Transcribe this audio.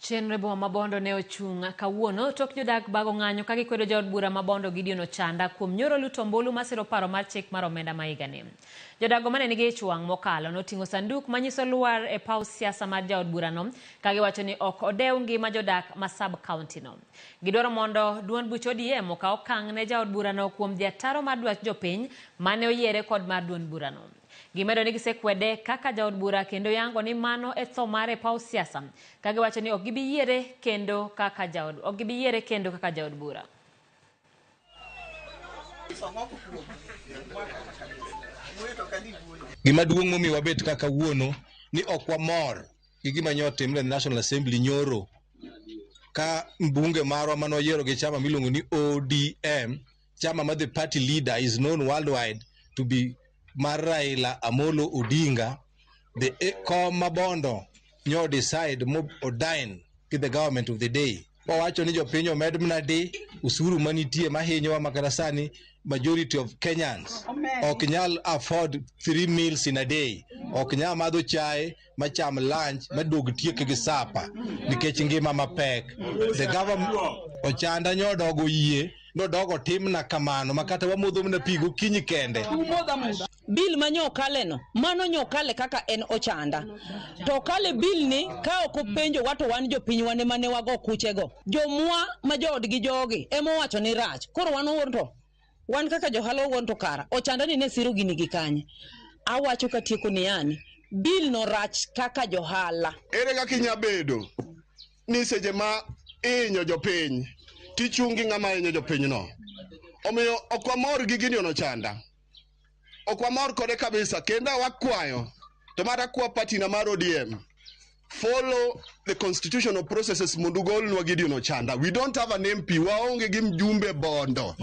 Chenro e boma ma Bondo ne ochung' kawuono tok jodak bago ng'anyo ka gikwedo jaod bura ma Bondo Gideon Ochanda kuom nyoro luto ombulu masiro paro mar chik mar omenda ma higani. Jodago mane nigi ich wang' mokalo noting'o sanduk manyiso lwar e paw siasa mar jaod burano ka giwacho ni ok odew ngima jodak ma sub county no. Gidwaro mondo duond buch ODM okaw okang' ne jaod burano kuom dhi ataro mar dwach jopiny mane oyiere kod mar duond burano. Gimedo ni gisekwede kaka jaod bura kendo yango ni mano e tho mare e paw siasa ka giwacho ni ok gibi yiere kendo kaka jaod ok gibi yiere kendo kaka jaod bura. Gima duong' momiyo wabet ka kawuono ni ok wamor gi gima nyo otimre e National Assembly nyoro ka mbunge marwa mane wayiero gi chama miluongo ni ODM, chama ma the party leader is known worldwide to be mar Raila Amolo Odinga, the kom ma Bondo nyo decide mo odine gi the government of the day. Wawacho ni jopiny omed mana di usuru manitie mahinyowa makata sani majority of Kenyans ok nyal afford 3 meals in a day, ok nyal madho chae macham lunch maduog tiek gi sapa nikech ngima mapek. The government Ochanda nyodogo yie nodogo timna kamano makata wamodho mana pi gokinyi kende. Bill ma nyo okale no, mano nyo okale kaka en Ochanda. To okale bill ni ka ok openjo wa to wan jopiny wan ema ne wago kuchego. Jomwa ma joodgi jogi ema owacho ni rach. Koro wan owuon to wan kaka johala owuon to kara Ochanda ni ne siro gini gi kanye. Awacho katieko ni yani bill no rach kaka johala. Ere kaka inya bedo ni seche ma ihinyo jopiny tichung' gi ng'ama hinyo jopinyno? Omiyo ok wamor gi Gideon Ochanda. Ok wamor kode kabisa kendo wakwayo to mata kwa party na mar ODM follow the constitutional processes mondo ugolnwa Gideon Ochanda. We don't have an MP, waonge gi mjumbe Bondo.